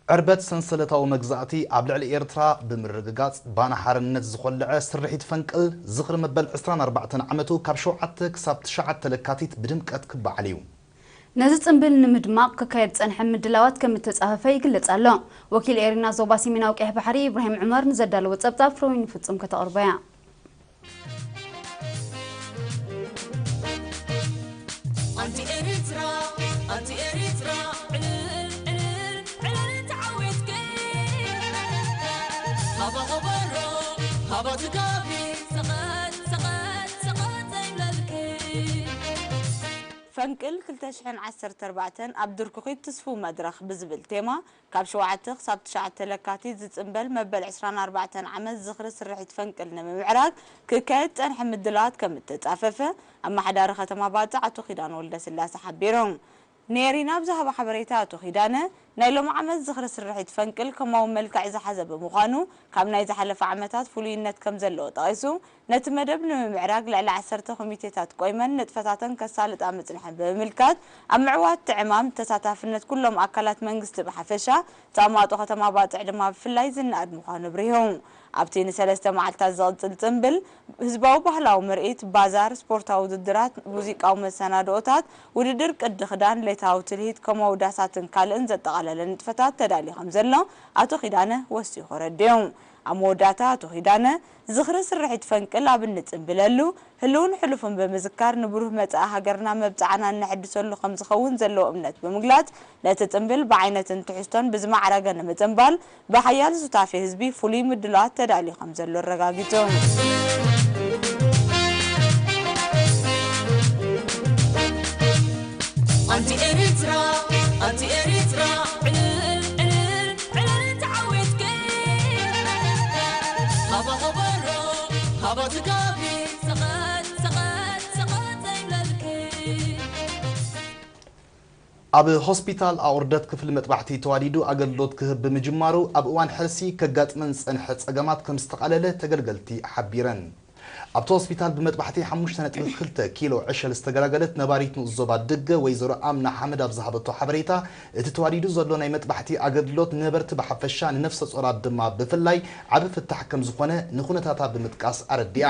ዕርበት ሰንሰለታዊ መግዛእቲ ኣብ ልዕሊ ኤርትራ ብምርግጋጽ፣ ባና ሓርነት ዝኾለዐ ስርሒት ፈንቅል ዝኽሪ መበል ዕስራን ኣርባዕተን ዓመቱ ካብ ሸውዓተ ክሳብ ትሽዓተ ለካቲት ብድምቀት ክበዓል እዩ። ነዚ ጽምብል ንምድማቕ ክካየድ ዝጸንሐ ምድላዋት ከም እተጻፈፈ ይግለጽ ኣሎ። ወኪል ኤሪና ዞባ ሰሜናዊ ቀይሕ ባሕሪ ኢብራሂም ዑመር ንዘዳለዎ ጸብጻብ ፍሮዊን ፍጹም ከተቕርቦ እያ። ኣንቲ ኤሪትራ፣ ኣንቲ ኤሪትራ፣ ዕልል፣ ዕልል፣ ዕልል ተዓዊትኪ። ሃባ ከበሮ፣ ሃባ ትጋቢ። ሰቐጥ፣ ሰቐጥ፣ ሰቐጥ ዘይብለልኪ። ፈንቅል ክልተ ሽሕን ዓሰርተ ኣርባዕተን ኣብ ድርኩኺት ትስፉው መድረኽ ብዝብል ቴማ፣ ካብ ሸውዓተ ክሳብ ትሽዓተ ለካቲት ዝጽንበል መበል ዕስራን ኣርባዕተን ዓመት ዝኽሪ ስርሒት ፈንቅል ንምምዕራግ ክካየድ ዝጸንሐ ምድላዋት ከም እተጻፈፈ ኣመሓዳሪ ከተማ ባጽዕ ኣቶ ኪዳነ ወልደስላሴ ሓቢሩ። ንኤሪና ኣብ ዝሃቦ ሓበሬታ ኣቶ ኪዳነ፣ ናይ ሎሚ ዓመት ዝኽሪ ስርሒት ፈንቅል ከማዊ መልክዕ ዝሓዘ ብምዃኑ፣ ካብ ናይ ዝሓለፈ ዓመታት ፍሉይነት ከም ዘለዎ ጠቒሱ፣ ነቲ መደብ ንምምዕራግ ልዕሊ ዓሰርተ ኮሚቴታት ቆይመን ንጥፈታተን ከሳልጣ ምጽንሐን ብምምልካት፣ ኣብ ምዕዋት እቲ ዕማም ተሳታፍነት ኩሎም ኣካላት መንግስቲ ብሓፈሻ፣ ተቐማጦ ከተማ ባጽዕ ድማ ብፍላይ ዝነኣድ ምዃኑ ኣብሪሁ። ኣብቲ ንሰለስተ መዓልታት ዝቕጽል ጽምብል፣ ህዝባዊ ባህላዊ ምርኢት፣ ባዛር፣ ስፖርታዊ ውድድራት፣ ሙዚቃዊ መሰናድኦታት፣ ውድድር ቅዲ ክዳን፣ ሌታዊ ትልሂት፣ ከምኡ ዳሳትን ካልእን ዘጠቓለለ ንጥፈታት ተዳልዩ ከም ዘሎ ኣቶ ኪዳነ ወሲኹ ኣረዲኡ። ኣብ መወዳእታ ኣቶ ኪዳነ፣ ዝኽሪ ስርሒት ፈንቅል ኣብ እንጽንብለሉ፣ ህልውን ሕሉፍን ብምዝካር፣ ንብሩህ መጻኢ ሃገርና መብጽዓና እነሐድሰሉ ከም ዝኸውን ዘለዎ እምነት ብምግላጽ፣ ነቲ ጽምብል ብዓይነትን ትሕዝቶን ብዝማዕረገ ንምጽንባል፣ ብሓያል ሱታፌ ህዝቢ ፍሉይ ምድላዋት ተዳልዩ ከም ዘሎ ኣረጋጊጹ። ኣንቲ ኤሪትራ፣ ኣንቲ ኤሪትራ፣ ዕልል፣ ዕልል፣ ዕልል ተዓዊትኪ። ሃባ ከበሮ፣ ሃባ ትጋቢ። ሰቐጥ፣ ሰቐጥ፣ ሰቐጥ ዘይብለልኪ። ኣብ ሆስፒታል ኣቑርደት ክፍሊ መጥባሕቲ ተዋዲዱ ኣገልግሎት ክህብ ብምጅማሩ፣ ኣብ እዋን ሕርሲ ከጋጥመን ዝጸንሐ ጸገማት ከም ዝተቓለለ ተገልገልቲ ሓቢረን። ኣብቲ ሆስፒታል ብመጥባሕቲ ሓሙሽተ ነጥቢ ክልተ ኪሎ ዕሸል ዝተገላገለት ነባሪት ንኡስ ዞባ ደገ ወይዘሮ ኣምና ሓመድ ኣብ ዝሃበቶ ሓበሬታ፣ እቲ ተዋዲዱ ዘሎ ናይ መጥባሕቲ ኣገልግሎት ንነበርቲ ብሓፈሻ ንነፍሰ ጾራት ድማ ብፍላይ ዓቢ ፍታሕ ከም ዝኾነ ንኹነታታ ብምጥቃስ ኣረዲኣ።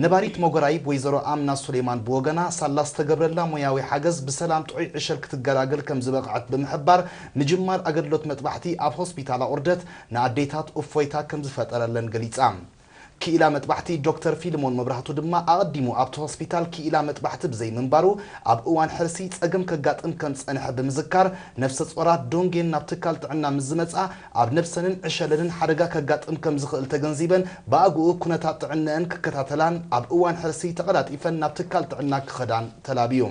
ነባሪት መጎራይብ ወይዘሮ ኣምና ሱሌማን ብወገና፣ ሳላ ዝተገብረላ ሞያዊ ሓገዝ ብሰላም ጥዑይ ዕሸል ክትገላገል ከም ዝበቕዐት ብምሕባር፣ ምጅማር ኣገልግሎት መጥባሕቲ ኣብ ሆስፒታል ኣቑርደት ንኣዴታት እፎይታ ከም ዝፈጠረለን ገሊጻ። ክኢላ መጥባሕቲ ዶክተር ፊልሞን መብራህቱ ድማ፣ ኣቐዲሙ ኣብቲ ሆስፒታል ክኢላ መጥባሕቲ ብዘይምንባሩ፣ ኣብ እዋን ሕርሲ ጸገም ከጋጥም ከም ዝጸንሐ ብምዝካር፣ ነፍሰ ጾራት ዶንጌን ናብ ትካል ጥዕና ምስ ዝመጻ፣ ኣብ ነብሰንን ዕሸለንን ሓደጋ ከጋጥም ከም ዝኽእል ተገንዚበን፣ ብኣግኡ ኩነታት ጥዕነአን ክከታተላን ኣብ እዋን ሕርሲ ተቐላጢፈን ናብ ትካል ጥዕና ክኸዳን ተላብዩ።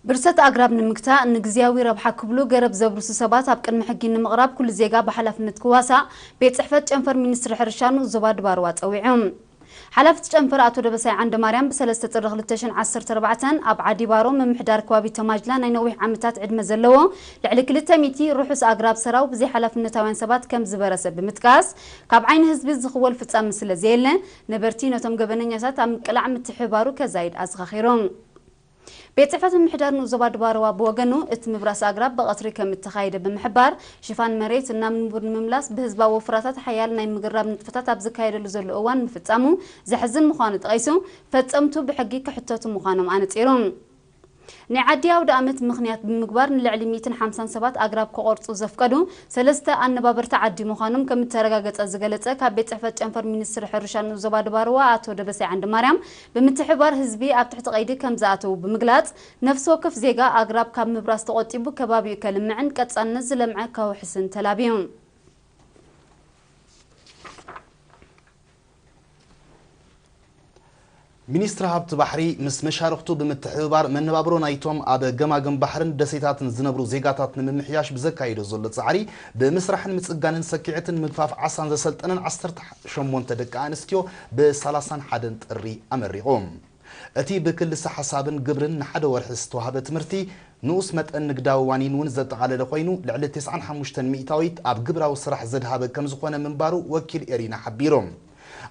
ብርሰት ኣግራብ ንምግታእ፣ ንግዝያዊ ረብሓ ክብሉ ገረብ ዘብርሱ ሰባት ኣብ ቅድሚ ሕጊ ንምቕራብ ኩሉ ዜጋ ብሓላፍነት ክዋሳእ ቤት ጽሕፈት ጨንፈር ሚኒስትሪ ሕርሻ ንኡስ ዞባ ድባርዋ ጸዊዑ። ሓላፊ እቲ ጨንፈር ኣቶ ደበሳይ ዓንደማርያም ብሰለስተ ጥሪ ክልተ ሽሕን ዓሰርተ ኣርባዕተን ኣብ ዓዲ ባሮ ምምሕዳር ከባቢ ተማጅላ ናይ ነዊሕ ዓመታት ዕድመ ዘለዎ ልዕሊ ክልተ ሚእቲ ርሑስ ኣግራብ ሰራው ብዘይሓላፍነታውያን ሰባት ከም ዝበረሰ ብምጥቃስ፣ ካብ ዓይኒ ህዝቢ ዝኽወል ፍጻመ ስለ ዘየለ፣ ነበርቲ ነቶም ገበነኛታት ኣብ ምቅላዕ ምትሕብባሩ ከዛይድ ኣዘኻኺሩ። ቤት ጽሕፈት ምምሕዳር ንኡስ ዞባ ድባርዋ ብወገኑ፣ እቲ ምብራስ ኣግራብ ብቐትሪ ከም እተኻየደ ብምሕባር፣ ሽፋን መሬት ናብ ንቡር ንምምላስ ብህዝባዊ ወፍራታት ሓያል ናይ ምግራብ ንጥፈታት ኣብ ዝካየደሉ ዘሎ እዋን ምፍጻሙ ዘሕዝን ምዃኑ ጠቒሱ፣ ፈጸምቱ ብሕጊ ክሕተቱ ምዃኖም ኣነጺሩ። ናይ ዓዲ ኣውደ ኣመት ምኽንያት ብምግባር ንልዕሊ ሚእትን ሓምሳን ሰባት ኣግራብ ክቖርጹ ዘፍቀዱ ሰለስተ ኣነባበርቲ ዓዲ ምዃኖም ከም እተረጋገጸ ዝገለጸ ካብ ቤት ጽሕፈት ጨንፈር ሚኒስትሪ ሕርሻ ንኡስ ዞባ ድባርዋ ኣቶ ደበሳይ ዓንደማርያም፣ ብምትሕብባር ህዝቢ ኣብ ትሕቲ ቀይዲ ከም ዝኣተዉ ብምግላጽ፣ ነፍሲ ወከፍ ዜጋ ኣግራብ ካብ ምብራስ ተቖጢቡ ከባቢኡ ከልምዕን ቀጻልነት ዝለምዐ ከውሕስን ተላብዩ። ሚኒስትሪ ሃብቲ ባሕሪ ምስ መሻርኽቱ ብምትሕብባር መነባብሮ ናይቶም ኣብ ገማግም ባሕርን ደሴታትን ዝነብሩ ዜጋታት ንምምሕያሽ ብዘካይዶ ዘሎ ጻዕሪ፣ ብምስራሕን ምጽጋንን ሰኪዐትን ምግፋፍ ዓሳን ዘሰልጠነን ዓሰርተ ሸሞንተ ደቂ ኣንስትዮ ብ ሰላሳን ሓደን ጥሪ ኣመሪቑ። እቲ ብክልሰ ሓሳብን ግብርን ንሓደ ወርሒ ዝተዋህበ ትምህርቲ፣ ንኡስ መጠን ንግዳዊ ዋኒን እውን ዘጠቓለለ ኮይኑ፣ ልዕሊ ተስዓን ሓሙሽተን ሚእታዊት ኣብ ግብራዊ ስራሕ ዘድሃበ ከም ዝኾነ ምንባሩ ወኪል ኤሪና ሓቢሩ።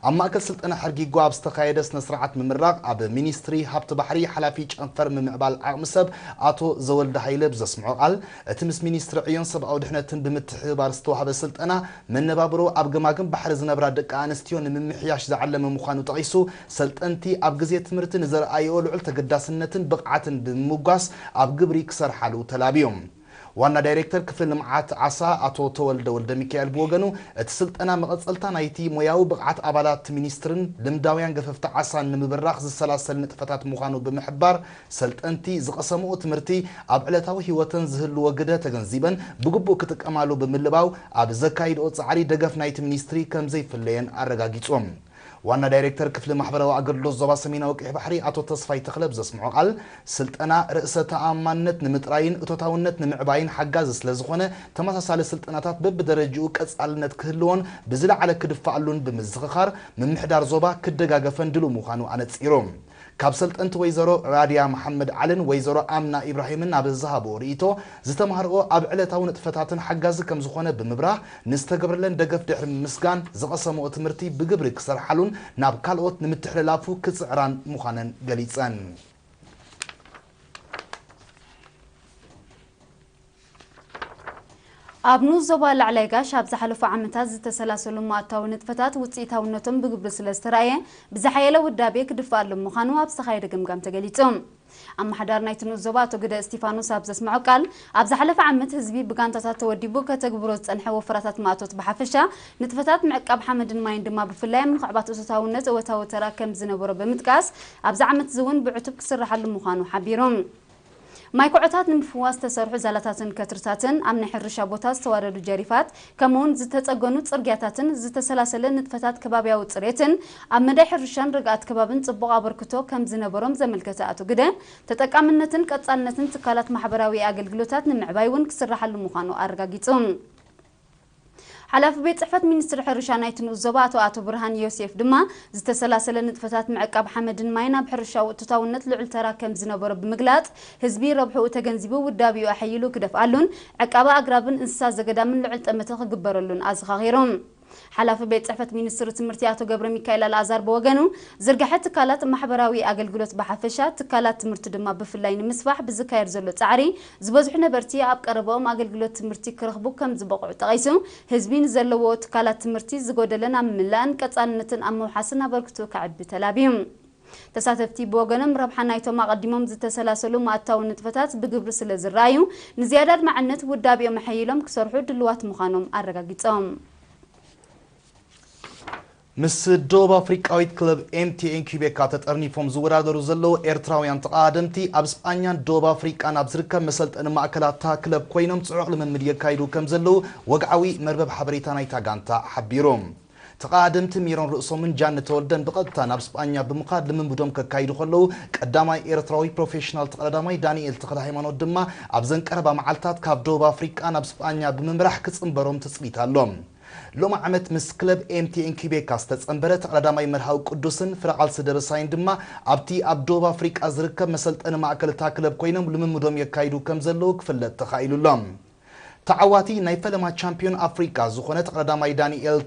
ኣብ ማእከል ስልጠና ሕርጊጎ ኣብ ዝተኻየደ ስነ ስርዓት ምምራቕ፣ ኣብ ሚኒስትሪ ሃብቲ ባሕሪ ሓላፊ ጨንፈር ምምዕባል ዓቕሚ ሰብ ኣቶ ዘወልደ ሃይለ ብዘስምዖ ቃል፣ እቲ ምስ ሚኒስትሪ ዕዮን ሰብኣዊ ድሕነትን ብምትሕብባር ዝተዋህበ ስልጠና፣ መነባብሮ ኣብ ገማግም ባሕሪ ዝነብራ ደቂ ኣንስትዮ ንምምሕያሽ ዝዓለመ ምዃኑ ጠቒሱ፣ ሰልጠንቲ ኣብ ግዜ ትምህርቲ ንዘርኣይኦ ልዑል ተገዳስነትን ብቕዓትን ብምምጓስ ኣብ ግብሪ ክሰርሓሉ ተላብዮም። ዋና ዳይሬክተር ክፍሊ ልምዓት ዓሳ ኣቶ ተወልደ ወልደ ሚካኤል ብወገኑ፣ እቲ ስልጠና መቐጸልታ ናይቲ ሞያዊ ብቕዓት ኣባላት ሚኒስትርን ልምዳውያን ገፈፍቲ ዓሳን ንምብራኽ ዝሰላሰል ንጥፈታት ምዃኑ ብምሕባር፣ ሰልጠንቲ ዝቐሰምኡ ትምህርቲ ኣብ ዕለታዊ ህይወተን ዝህልዎ ግደ ተገንዚበን ብግቡእ ክጥቀማሉ ብምልባው፣ ኣብ ዘካይድኦ ጻዕሪ ደገፍ ናይቲ ሚኒስትሪ ከም ዘይፍለየን ኣረጋጊጾም። ዋና ዳይሬክተር ክፍሊ ማሕበራዊ ኣገልግሎት ዞባ ሰሜናዊ ቀይሕ ባሕሪ ኣቶ ተስፋይ ተኽለ ብዘስምዖ ቃል፣ ስልጠና ርእሰ ተኣማንነት ንምጥራይን እቶታውነት ንምዕባይን ሓጋዚ ስለ ዝኾነ፣ ተመሳሳሊ ስልጠናታት በብደረጅኡ ቀጻልነት ክህልዎን ብዝለዓለ ክድፋኣሉን ብምዝኽኻር፣ ምምሕዳር ዞባ ክደጋገፈን ድሉው ምዃኑ ኣነጺሩ። ካብ ሰልጠንቲ ወይዘሮ ራድያ መሓመድ ዓልን ወይዘሮ ኣምና ኢብራሂምን ኣብ ዝሃብኦ ርእይቶ፣ ዝተማህርኦ ኣብ ዕለታዊ ንጥፈታትን ሓጋዚ ከም ዝኾነ ብምብራህ፣ ንዝተገብረለን ደገፍ ድሕሪ ምምስጋን፣ ዝቐሰምኦ ትምህርቲ ብግብሪ ክሰርሓሉን ናብ ካልኦት ንምትሕልላፉ ክጽዕራን ምዃነን ገሊጸን። ኣብ ንኡስ ዞባ ላዕላይ ጋሽ ኣብ ዝሓለፉ ዓመታት ዝተሰላሰሉ መኣታዊ ንጥፈታት ውፅኢታውነቶም ብግብሪ ስለ ዝተረኣየ፣ ብዝሓየለ ውዳቤ ክድፋኣሎም ምዃኑ ኣብ ዝተኻየደ ገምጋም ተገሊጹ። ኣመሓዳሪ ናይቲ ንኡስ ዞባ ኣቶ ግደ እስቲፋኖስ ኣብ ዘስምዖ ቃል፣ ኣብ ዝሓለፈ ዓመት ህዝቢ ብጋንታታት ተወዲቡ ከተግብሮ ዝጸንሐ ወፈራታት ማእቶት ብሓፈሻ፣ ንጥፈታት ምዕቃብ ሓመድን ማይን ድማ ብፍላይ ኣብ ምኽዕባት እቶታውነት እወታዊ ተራ ከም ዝነበሮ ብምጥቃስ፣ ኣብዚ ዓመት እዚ እውን ብዕቱብ ክስራሓሉ ምዃኑ ሓቢሩ። ማይ ኩዖታት ንምፍዋስ ዝተሰርሑ ዛላታትን ከትርታትን፣ ኣብ ናይ ሕርሻ ቦታ ዝተዋደዱ ጀሪፋት፣ ከምኡውን ዝተጸገኑ ጽርግያታትን ዝተሰላሰለ ንጥፈታት ከባብያዊ ጽሬትን ኣብ መዳይ ሕርሻን ርግኣት ከባብን ጽቡቕ ኣበርክቶ ከም ዝነበሮም ዘመልከተ ኣቶ ግደ፣ ተጠቃምነትን ቀጻልነትን ትካላት ማሕበራዊ ኣገልግሎታት ንምዕባይ እውን ክስራሓሉ ምዃኑ ኣረጋጊጹ። ሓላፊ ቤት ጽሕፈት ሚኒስትሪ ሕርሻ ናይቲ ንኡስ ዞባ ኣቶ ኣቶ ብርሃን ዮሴፍ ድማ፣ ዝተሰላሰለ ንጥፈታት ምዕቃብ ሓመድን ማይን ኣብ ሕርሻ ውእቶታውነት ልዑል ተራ ከም ዝነበሮ ብምግላጽ፣ ህዝቢ ረብሕኡ ተገንዚቡ ውዳቤኡ ኣሐይሉ ክደፍኣሉን ዕቃባ ኣግራብን እንስሳ ዘገዳምን ልዑል ጠመተ ክግበረሉን ኣዘኻኺሮም። ሓላፊ ቤት ጽሕፈት ሚኒስትሪ ትምህርቲ ኣቶ ገብረ ሚካኤል ኣልኣዛር ብወገኑ፣ ዝርግሐ ትካላት ማሕበራዊ ኣገልግሎት ብሓፈሻ፣ ትካላት ትምህርቲ ድማ ብፍላይ ንምስፋሕ ብዝካየድ ዘሎ ጻዕሪ፣ ዝበዝሑ ነበርቲ ኣብ ቀረባኦም ኣገልግሎት ትምህርቲ ክረኽቡ ከም ዝበቕዑ ጠቒሱ፣ ህዝቢ ንዘለዎ ትካላት ትምህርቲ ዝጎደለ ናብ ምምላእን ቀጻልነትን ኣብ ምውሓስን ኣበርክቶ ከዕቢ ተላብዩ። ተሳተፍቲ ብወገኖም፣ ረብሓ ናይቶም ኣቐዲሞም ዝተሰላሰሉ መኣታዊ ንጥፈታት ብግብሪ ስለ ዝረኣዩ፣ ንዝያዳ ኣድማዕነት ውዳቤኦም ኣሐይሎም ክሰርሑ ድልዋት ምዃኖም ኣረጋጊጾም። ምስ ደቡብ ኣፍሪቃዊት ክለብ ኤምቲኤን ኪቤካ ተጠርኒፎም ዝወዳደሩ ዘለዉ ኤርትራውያን ተቐዳደምቲ፣ ኣብ ስጳኛን ደቡብ ኣፍሪቃን ኣብ ዝርከብ መሰልጠኒ ማእከላት እታ ክለብ ኮይኖም ጽዑቕ ልምምድ የካይዱ ከም ዘለዉ ወግዓዊ መርበብ ሓበሬታ ናይታ ጋንታ ሓቢሩ። ተቐዳደምቲ ሚሮን ርእሶምን ጃኒ ተወልደን ብቐጥታ ናብ ስጳኛ ብምኻድ ልምምዶም ከካይዱ ከለዉ፣ ቀዳማይ ኤርትራዊ ፕሮፌሽናል ተቐዳዳማይ ዳንኤል ተኽለሃይማኖት ድማ ኣብዘን ቀረባ መዓልታት ካብ ደቡብ ኣፍሪቃ ናብ ስጳኛ ብምምራሕ ክጽንበሮም ትጽቢት ኣሎ። ሎሚ ዓመት ምስ ክለብ ኤምቲኤን ኪቤካ ዝተጸንበረ ተቐዳዳማይ መርሃዊ ቅዱስን ፍረቓልሲ ደበሳይን ድማ ኣብቲ ኣብ ደቡብ ኣፍሪቃ ዝርከብ መሰልጠኒ ማእከል እታ ክለብ ኮይኖም ልምምዶም የካይዱ ከም ዘለዉ ክፍለጥ ተኻኢሉ ኣሎ። ተዓዋቲ ናይ ፈለማ ቻምፒዮን ኣፍሪቃ ዝኾነ ተቐዳዳማይ ዳንኤል፣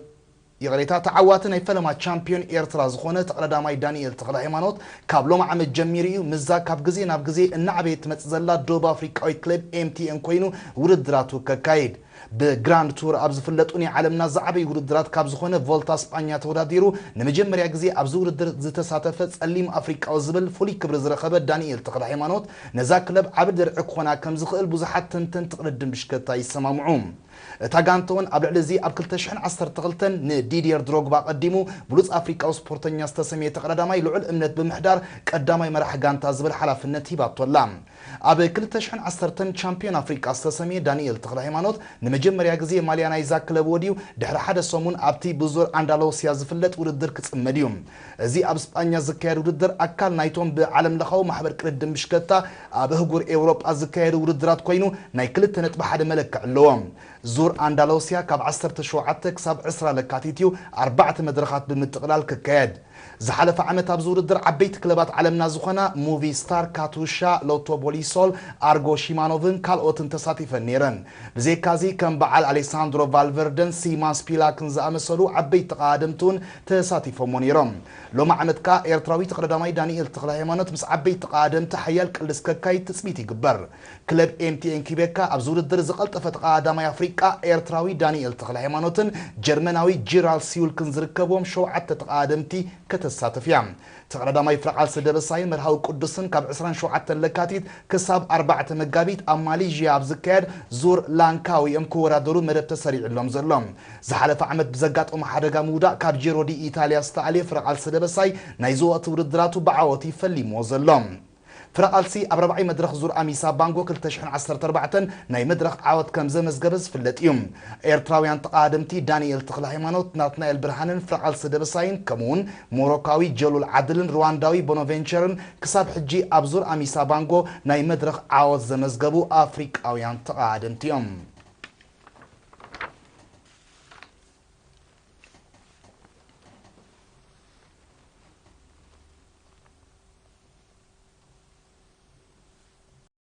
ይቕሬታ፣ ተዓዋቲ ናይ ፈለማ ቻምፒዮን ኤርትራ ዝኾነ ተቐዳዳማይ ዳንኤል ተኽለ ሃይማኖት፣ ካብ ሎም ዓመት ጀሚሩ እዩ ምስዛ ካብ ግዜ ናብ ግዜ እናዓበየት ትመጽእ ዘላ ደቡብ ኣፍሪቃዊት ክለብ ኤምቲኤን ኮይኑ ውድድራቱ ከካይድ። ብግራንድ ቱር ኣብ ዝፍለጡ ናይ ዓለምና ዝዓበዩ ውድድራት ካብ ዝኾነ ቮልታ ስጳኛ ተወዳዲሩ ንመጀመርያ ግዜ ኣብዚ ውድድር ዝተሳተፈ ጸሊም ኣፍሪቃዊ ዝብል ፍሉይ ክብሪ ዝረኸበ ዳንኤል ተኽለ ሃይማኖት፣ ነዛ ክለብ ዓቢ ድርዒ ክኾና ከም ዝኽእል ብዙሓት ተንተንቲ ቅድድም ብሽክለታ ይሰማምዑ። እታ ጋንታ እውን ኣብ ልዕሊ እዚ ኣብ ክልተ ሽሕን ዓሰርተ ክልተን ንዲድየር ድሮግባ ቀዲሙ ብሉጽ ኣፍሪቃዊ ስፖርተኛ ዝተሰምየ ተቐዳዳማይ ልዑል እምነት ብምሕዳር ቀዳማይ መራሒ ጋንታ ዝብል ሓላፍነት ሂባቶ ኣላ። ኣብ ክልተ ሽሕን ዓሰርተን ቻምፒዮን ኣፍሪቃ ዝተሰምየ ዳንኤል ተኽለ ሃይማኖት ንመጀመርያ ግዜ ማልያ ናይዛ ክለብ ወድዩ ድሕሪ ሓደ ሰሙን ኣብቲ ብዙር ኣንዳሎሲያ ዝፍለጥ ውድድር ክጽመድ እዩ። እዚ ኣብ ስጳኛ ዝካየድ ውድድር ኣካል ናይቶም ብዓለም ለኻዊ ማሕበር ቅድድም ብሽክለታ ኣብ ኣህጉር ኤውሮጳ ዝካየዱ ውድድራት ኮይኑ ናይ ክልተ ነጥቢ ሓደ መለክዒ ኣለዎ። ዙር ኣንዳሎሲያ ካብ ዓሰርተ ሸውዓተ ክሳብ ዕስራ ለካቲት እዩ ኣርባዕተ መድረኻት ብምጥቕላል ክካየድ። ዝሓለፈ ዓመት ኣብዚ ውድድር ዓበይቲ ክለባት ዓለምና ዝኾና ሙቪ ስታር፣ ካቱሻ፣ ሎቶ ቦሊሶል፣ ኣርጎ ሺማኖቭን ካልኦትን ተሳቲፈን ነይረን። ብዘይካዚ ከም በዓል ኣሌሳንድሮ ቫልቨርደን ሲማን ስፒላክን ዝኣመሰሉ ዓበይቲ ተቓደምቲ እውን ተሳቲፎሞ ነይሮም። ሎሚ ዓመት ከኣ ኤርትራዊ ተቐዳዳማይ ዳንኤል ተኽለ ሃይማኖት ምስ ዓበይቲ ተቓደምቲ ሓያል ቅልስ ከካይድ ትጽቢት ይግበር። ክለብ ኤምቲኤን ኪቤካ ኣብዚ ውድድር ዝቐልጠፈ ተቐዳዳማይ ኣፍሪቃ ኤርትራዊ ዳንኤል ተኽለ ሃይማኖትን ጀርመናዊ ጂራል ሲውልክን ዝርከብዎም ሸውዓተ ተቐዳደምቲ ከተሳትፍ እያ። ተቐዳዳማይ ፍረቓልሲ ደበሳይን መርሃዊ ቅዱስን ካብ ዕስራን ሸውዓተን ለካቲት ክሳብ ኣርባዕተ መጋቢት ኣብ ማሌዥያ ኣብ ዝካየድ ዙር ላንካዊ እዮም ክወዳደሩ መደብ ተሰሪዕሎም ዘሎ። ዝሓለፈ ዓመት ብዘጋጠሞ ሓደጋ ምውዳቕ ካብ ጂሮ ዲ ኢታልያ ዝተኣልየ ፍረቓልሲ ደበሳይ ናይዚ ወቕቲ ውድድራቱ ብዓወት ይፈሊምዎ ዘሎ። ፍረቓልሲ ኣብ ራብዓይ መድረኽ ዙር ኣሚሳ ባንጎ ክልተ ሽሕን ዓሰርተ ኣርባዕተን ናይ መድረኽ ዓወት ከም ዘመዝገበ ዝፍለጥ እዩ። ኤርትራውያን ተቓደምቲ ዳንኤል ተኽለ ሃይማኖት፣ ናትናኤል ብርሃንን ፍረቓልሲ ደበሳይን ከምኡውን ሞሮካዊ ጀሉል ዓድልን ሩዋንዳዊ ቦኖቬንቸርን ክሳብ ሕጂ ኣብ ዙር ኣሚሳ ባንጎ ናይ መድረኽ ዓወት ዘመዝገቡ ኣፍሪቃውያን ተቓደምቲ እዮም።